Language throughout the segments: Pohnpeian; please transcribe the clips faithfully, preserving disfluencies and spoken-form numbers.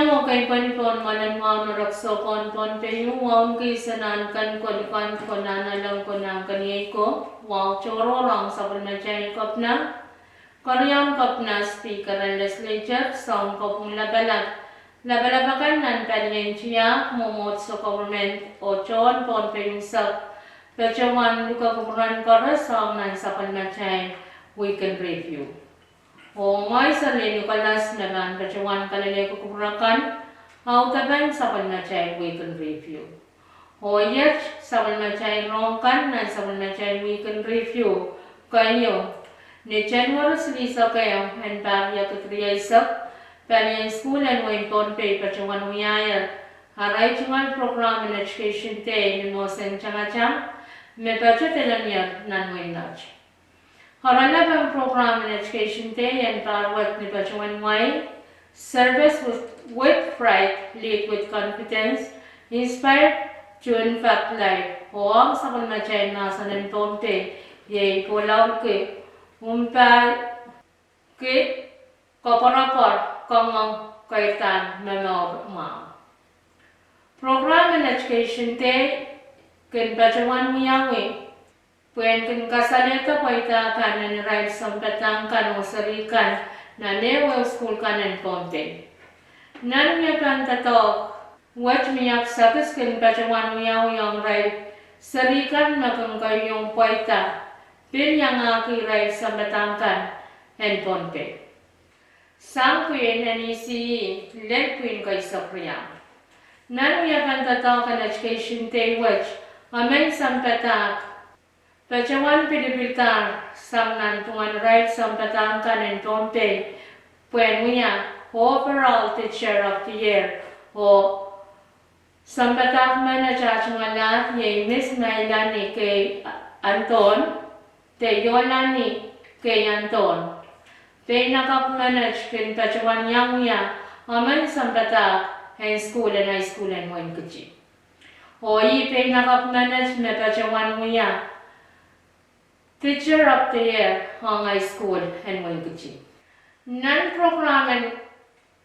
Okei, pwehn pohn mwoalen wahu me rek soukohn Pohnpei, wahu kis en ahn ken ko, likend ko, nanalek ko, nahnkeniei ko, wahu tohrohr ong sapwellimatail kepina, keriaun kepina, speaker en legislature, soun kopwung lapalap, lapalap akan nan palien tiahk, mwomwohdiso, government, oh tohn Pohnpei unsek, patohwan luke kupwuren koaros ong nan sapwellimatail weekend review. Oh ngehi Serlin Nicholas me pahn patohwan kalelehki kupwur akan audepen sapwellimatail weekend review. Oh iet sapwellimatail rohng kan nan sapwellimatail weekend review keieu: ni January silihsek ehu en pahr riekid rieisek, palien sukuhl en wehin Pohnpei patohwan wiahier arail tungoal program en Education Day ni mohsen tangatang me patohwan delenier nan wehin Nett. Oaralap en program en Education Day en pahr wet ni patohwan wai Service with, with Pride, Lead with Confidence, Inspired to Impact Life, oh ong sapwellimatail mahsen en Pohnpei, iei pwulaulki Umpahki Koapworopwor, Koangoang Keirda Momour Mwahu. Program en Education Day kin patohwan wiawi pwehn kin kasalehda pweida kan en irail sounpadahk kan oh seri kan nan ehuehu sukuhl kan en Pohnpei. Nan wiepen doadoahk wet, mie kisakis kin patohwan wiawi ong irail seri kan me kin keiong pweida pil iangahki irail sounpadahk kan en Pohnpei sang pwihn N E C E lel pwihn keisek riau. Nan wiepen doadoahk en Education Day wet, emen sounpadahk patohwan pilipildahr sang nan pwungen irail sounpadahk kan en Pohnpei pwehn wia Overall Teacher of the Year, oh sounpadahk menet ah tungoal iei Miss Mailani K. Anthon, de Yolani K. Anthon. Peinakapw menet kin patohwan iang wia emen sounpadahk en sukuhl en high school en Wenkiti. Oh ih peinakapw menet me patohwan wia Teacher of the Year ong high school en Wenkiti. Nan program en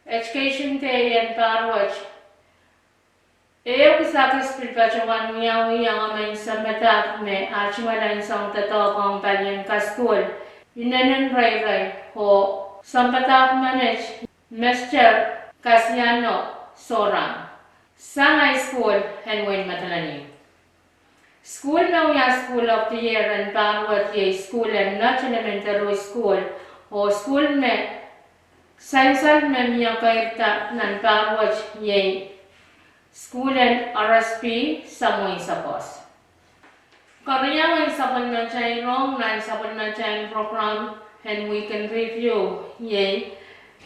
Education Day en pahr wet, ehu kisakis pil patohwan wiawi ong emen sounpadahk me ah tungoal ansou doadoahk ong palien kasukuhl, inenen reirei, oh sounpadahk menet Mester Kasiano Sorang, sang high school en wehin Madolenihmw. Sukuhl me wia School of the Year en pahr wet iei sukuhl en Nett Elementary School, oh sukuhl me sansal me mie keirda nan pahr wet iei sukuhl en R S P Samoin Sapos. Keriau en sapwellimatail rohng nan sapwellimatail program en Weekend Review iei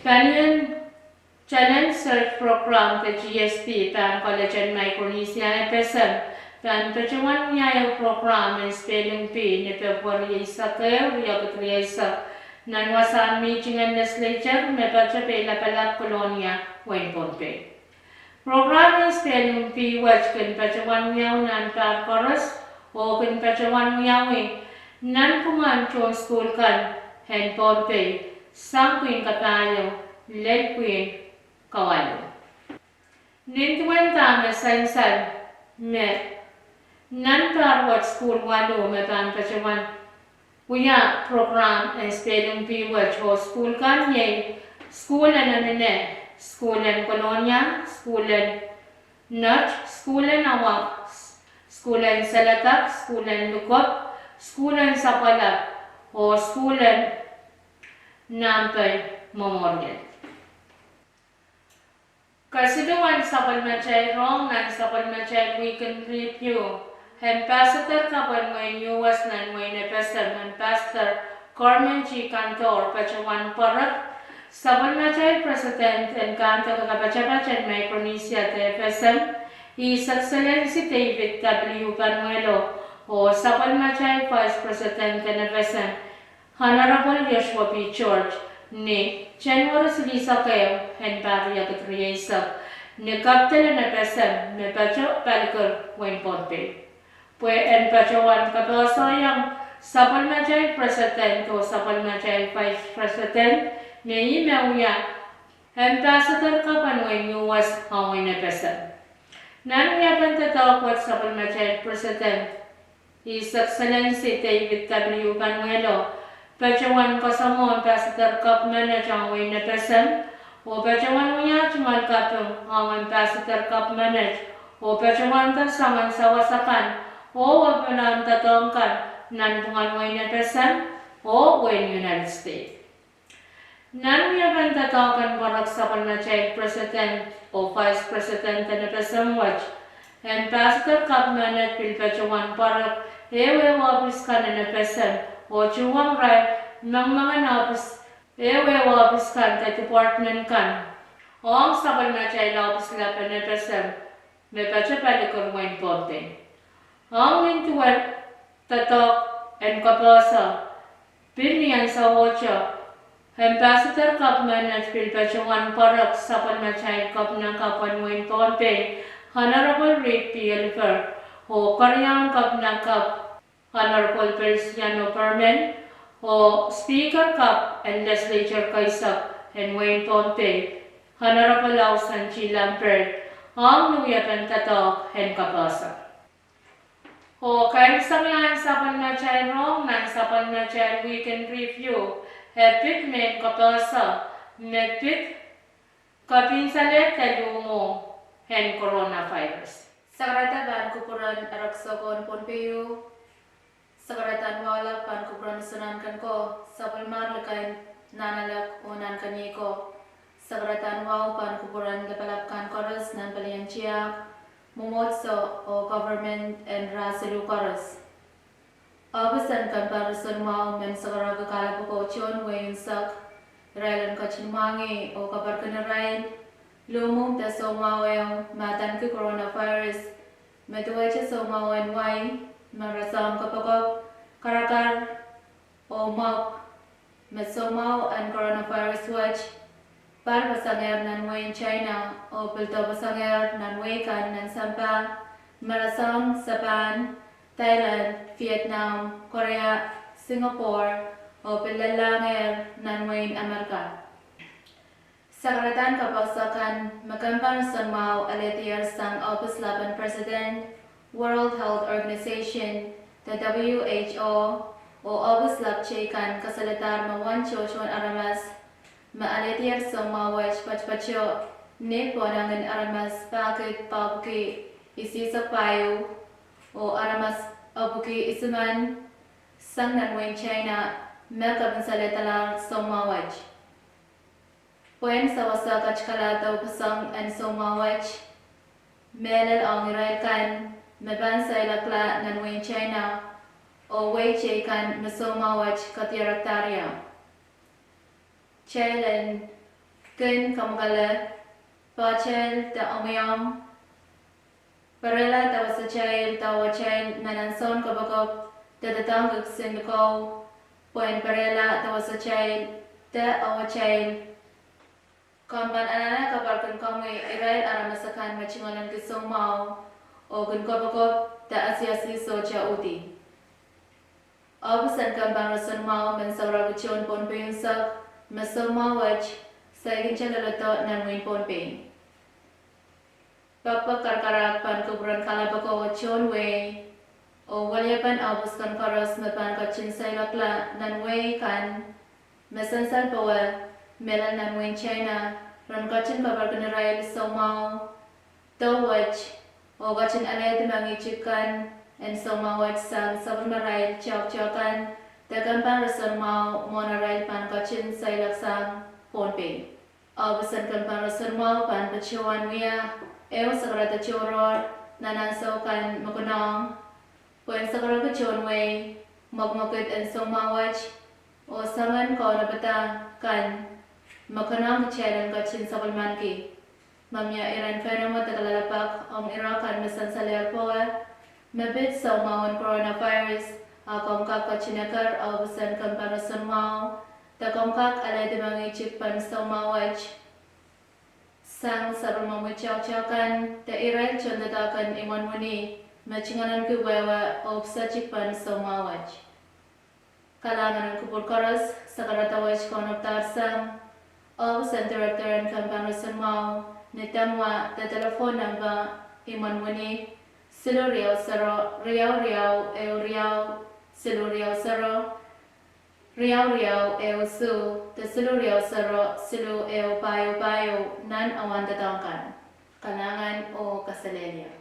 palien Talent Search Program de T S P pahn College en Micronesia FSM pahn patohwan wiahier program en spelling bee ni February eisek ehu, riekid rieisek, nan wasahn mihting en Legislature me patoh Peilapalap, Kolonia, wehin Pohnpei. Program en spelling bee wet kin patohwan wiawi nan pahr koaros, oh kin patohwan wiawi nanpwungen tohn sukuhl kan en Pohnpei sang pwihn kapahieu lel pwihn kawalu. Nin duwen dahme sansal me nan pahr wet sukuhl waluh me pahn patohwan wia program en spelling bee wet, oh sukuhl kan iei sukuhl en Emine, sukuhl en Kolonia, sukuhl en Nett, sukuhl en Awak, sukuhl en Seledak, sukuhl en Likop, sukuhl en Sapwalap, oh sukuhl en Nampei Memorial. Kesiluhn sapwellimatail rohng nan sapwellimatail Weekend Review, Ambassador kapw en wehin U S nan wehin FSM, Ambassador Carmen G. Cantor, patohwan pwarek sapwellimatail president en kahnte kapatapat en Micronesia de FSM, His Excellency David W. Panuelo, oh sapwellimatail vice president en FSM, Honorable Joshua P. George, ni January silihsek ehu en pahr riekid rieisek, ni capital en FSM me patoh Palikir, wehin Pohnpei, pwe en patohwan kapehsehiong sapwellimatail president oh sapwellimatail vice president me ih me wia Ambassador Kap en wehin U S ong wehin FSM. Nan wiepen doadoahk wet sapwellimatail President, His Excellency David W. Panuelo, patohwan kasamwo Ambassador Kap menet ong wehin FSM, oh patohwan wia tungoal kaping ong Ambassador Kap menet, oh patohwan doadoahk sang en sawas akan, oh wepwelahn doadoahk kan nanpwungen wehin FSM, oh wehin United States. Nan wiepen doadoahk en pwarek sapwellimatail President oh Vice President en FSM wet, Ambassador Kap menet pil patohwan pwarek ehu ehu ohpis kan en FSM, oh tuhwong irail mengmengen ohpis, ehu ehu ohpis kan de department kan, ong sapwellimatail ohpis lap en FSM, me patopato palikan wehin Pohnpei. Ong nin duwen doadoahk en kapehse, pil ni ansou ohte, Ambassador Kap menet pil patohwan pwarek sapwellimatail Kepina Kap en wehin Pohnpei, Honorable Reed P. Oliver, oh keriaun Kepina Kap, Honorable Feliciano Perman, oh Speaker Kap en Legislature keisek en wehin Pohnpei, Honorable Ausan T. Lambert, ong ni wiepen doadoahk en kapehse. Oh keimwseklahn sapwellimatail rong nan sapwellimatail Weekend Review, e pid mehn kapehse me pid kapinsale de luhmwohng en coronavirus. Sakarada pahn kupwuren erekiso ko en Pohnpei, sakaradahn wahu lap pahn kupwuren soangen kan ko, sapwellimar likan nan alek oh nan keniei ko. Sakaradahn wahu pahn kupwuren lapalap kan koaros nan palien tiahk, mwomwohdiso oh government en rahn siluh koaros. Ohpis en kempen roson mwahu men sakaraki kalapw ko tohn wehi unsek, irail en ketin mwahngih oh kapwarkin irail luhmwohng de soumwahu ehu me adaneki coronavirus, me duwehte soumwahu en wai, me rasehng kopokop, karakar, oh mwopw. Me soumwahu en coronavirus wet pahn pasangehr nan wehin China, oh pil doh pasangehr nan wehi kan nan sampah, me rasehng Japan, Thailand, Vietnam, Korea, Singapore, oh pil lellangehr nan wehin Amerika. Sakaradahn kapehse kan me kempen roson mwahu alehdier sang ohpis lap en President, World Health Organization, de WHO, oh ohpis lap teikan kasalehdahr me wen tohtohn aramas, me alehdier soumwahu wet patopato ni pohnangin aramas pahkid paupwiki isihsek pahieu, oh aramas epwiki isimen, sang nan wehin China, me kapinsalehdahlahr soumwahu wet. Pwehn sawasa katikala dohpeseng en soumwahu wet, mehlel ong irail kan me pahn sailakla nan wehin China, oh wehi teikan me soumwahu wet kadiarekdahr ie. Kitail en kin kamwakele pohtail de omwiomw, perehla de wasatail de awatail nan ansoun kopokop, de doadoahngki kisin likou, pwehn perehla de wasatail de awatail, komw pahn anahne kapwarkin komwi irail aramas akan me tungoalenki soumwahu, oh kin kopokop de asiasi sohte uhdi. Ohpis en kempen roson mwahu men sawaraki tohn Pohnpei unsek, me soumwahu wet saikinte loallodo nan wehin Pohnpei. Pekpek karakarahk pahn kupwuren kalapw ko tohn wehi, oh weliepen ohpis kan koaros me pahn ketin sailakla nan wehi kan, me sansal powe, mehlel nan wehin China, ren ketin kapwarkin irail soumwahu doh wet, oh ketin alehdi mengihtik kan en soumwahu wet sang sapwellimarail toahkte kan, de kempen roson mwahu mwohn arail pahn ketin saileksang Pohnpei. Ohpis en kempen roson mwahu pahn patohwan wia ehu sakarada tohrohr nan ansou kan me konehng, pwehn sakaraki tohn wehi, mwekmwekid en soumwahu wet, oh soangen kaunopada kan me konehng kitail en ketin sapwellimaniki. Ma mie iren peinemwe de kalelapak ong ire kan me sansalehr powe me pid soumwahu en coronavirus, a komw kak ketin eker ohpis en kempen roson mwahu, de komw kak alehdi mengihtik pen soumwahu wet sang sapwellimomwi toahkte kan de irail tohndoadoahk en imwen wini me tungoalenki wehwe oh pwusatik pen soumwahu wet. Kalahngan en kupwur koaros, sakarada wet kaunopadahr sang Ohpis en director en kempen risin mwahu ni Temwa de telephone number imwen wenihmw siluh riau sero riau riau ehu riau siluh riau sero riau riau ehu siluh de siluh riau sero siluh ehu pahieu pahieu nan awan doadoahk kan. Kalahngan oh kaselehlie.